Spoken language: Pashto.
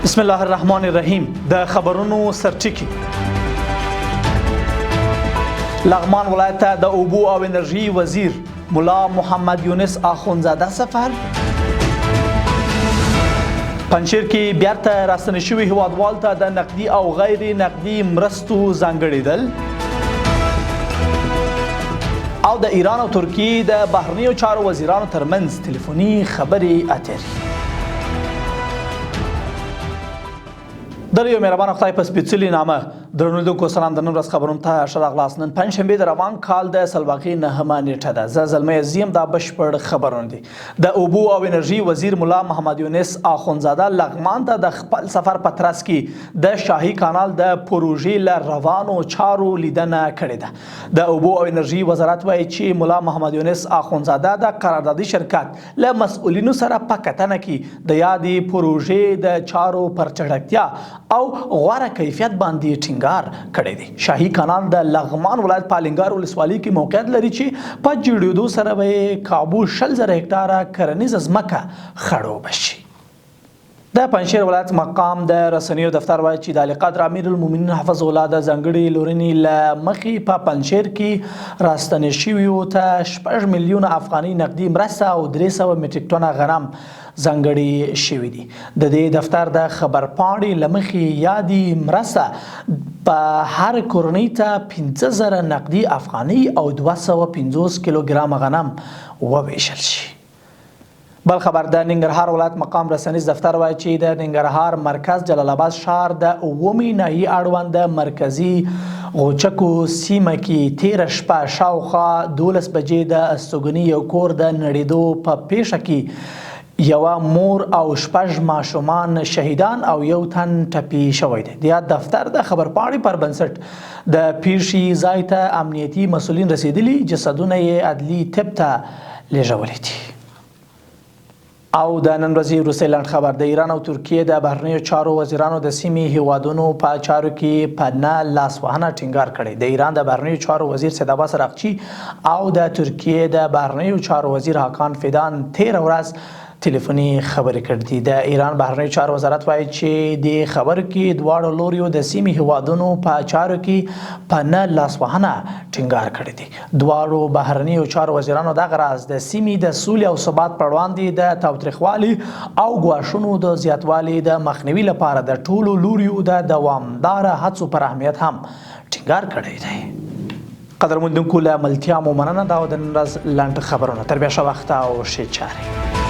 بسم الله الرحمن الرحیم. د خبرونو سرټکی: لغمان ولایت ته د اوبو او انرژي وزیر ملا محمد یونس اخوندزاده سفر. پنجشیر کې بیرته راستنې شوي هیوادوال ته د نقدي او غیر نقدي مرستو ځانګړېدل. او د ایران او ترکیې د بهرنیو چارو وزیرانو ترمنځ ټلیفوني خبرې اترې. د یو مهربان خدای په سپېڅلي نامه درنو لیدونکو سلام. د نن ورځ خبرونو ته ښه راغلاست. نن پنجشنبه د روان کال د سلواغې نهمه نیټه ده. زه زلمی عظیم، دا بشپړ خبرونه دي. د اوبو او انرژي وزیر ملا محمد یونس اخوندزاده لغمان ته د خپل سفر په ترڅ کې د شاهي کانال د پروژې له روانو چارو لیدنه کړې ده. د اوبو او انرژي وزارت وایي چې ملا محمد یونس اخوندزاده د قراردادي شرکت له مسؤلینو سره په کتنه کې د یادې پروژې د چارو پر چټکتیا او غوره کیفیت باندې ټینګار کړی دی. شاهي کانال د لغمان ولایت په الینګار ولسوالۍ کې موقعیت لري چې په جوړېدو سره به یې کابو 20,000 هکټاره کرنیزه ځمکه خړوبه شي. د پنجشیر ولایت مقام د رسنیو دفتر وایي چې د عالیقدر امیر المؤمنین حفظ الله د ځانګړي لورنې له مخې په پنجشیر کې راستنې شویو ته 6 میلیونه افغانۍ نقدي مرسته او 300 مټریک ټنه غنم ځانګړي شوي دي. د دې دفتر د خبرپاڼې له مخې، یادې مرسته په هر کورنۍ ته 5000 نقدي افغانۍ او 250 کیلوګرام غنم وویشل شي. بل خبر، د ننګرهار ولایت مقام رسنیز دفتر وایي چې د ننګرهار مرکز جلال آباد ښار د اوومې ناحیې اړوند د مرکزي غوچکو سیمه کې تیره شپه شاوخوا 12 بجې د استوګنې یو کور د نړېدو په پیښه کې یوه مور او شپږ ماشومان شهیدان او یو تن ټپي شوی دی. د یاد دفتر د خبرپاڼې پر بنسټ، د پیښې ځای ته امنیتي مسولین رسیدلي، جسدونه یې عدلي طب ته لیږولي دي. او د نن ورځې وروستی لنډ خبر، د ایران او ترکیې د بهرنیو چارو وزیرانو د سیمې هیوادونو په چارو کې په نه لاسوهنه ټینګار کړی. د ایران د بهرنیو چارو وزیر سید عباس عراقچي او د ترکیې د بهرنیو چارو وزیر هاکان فیدان تیر ورځ ټلیفوني خبرې کړې دي. د ایران بهرنیو چارو وزارت وایي چې د خبرو کې دواړو لوریو د سیمې هیوادونو په چارو کې په نه لاسوهنه ټینګار کړی دی. دواړو بهرنیو چارو وزیرانو دغه راز د سیمې د سولې او ثبات پر وړاندې د تاوتریخوالي او ګواښونو د زیاتوالي د مخنیوي لپاره د ټولو لوریو د دوامداره هڅو پر اهمیت هم ټینګار کړی دی. قدرمندونکو، له ملتیا مو مننه. دا د نن ورځ لنډ خبرونه. تر بیا، ښه وخت او ښې چارې.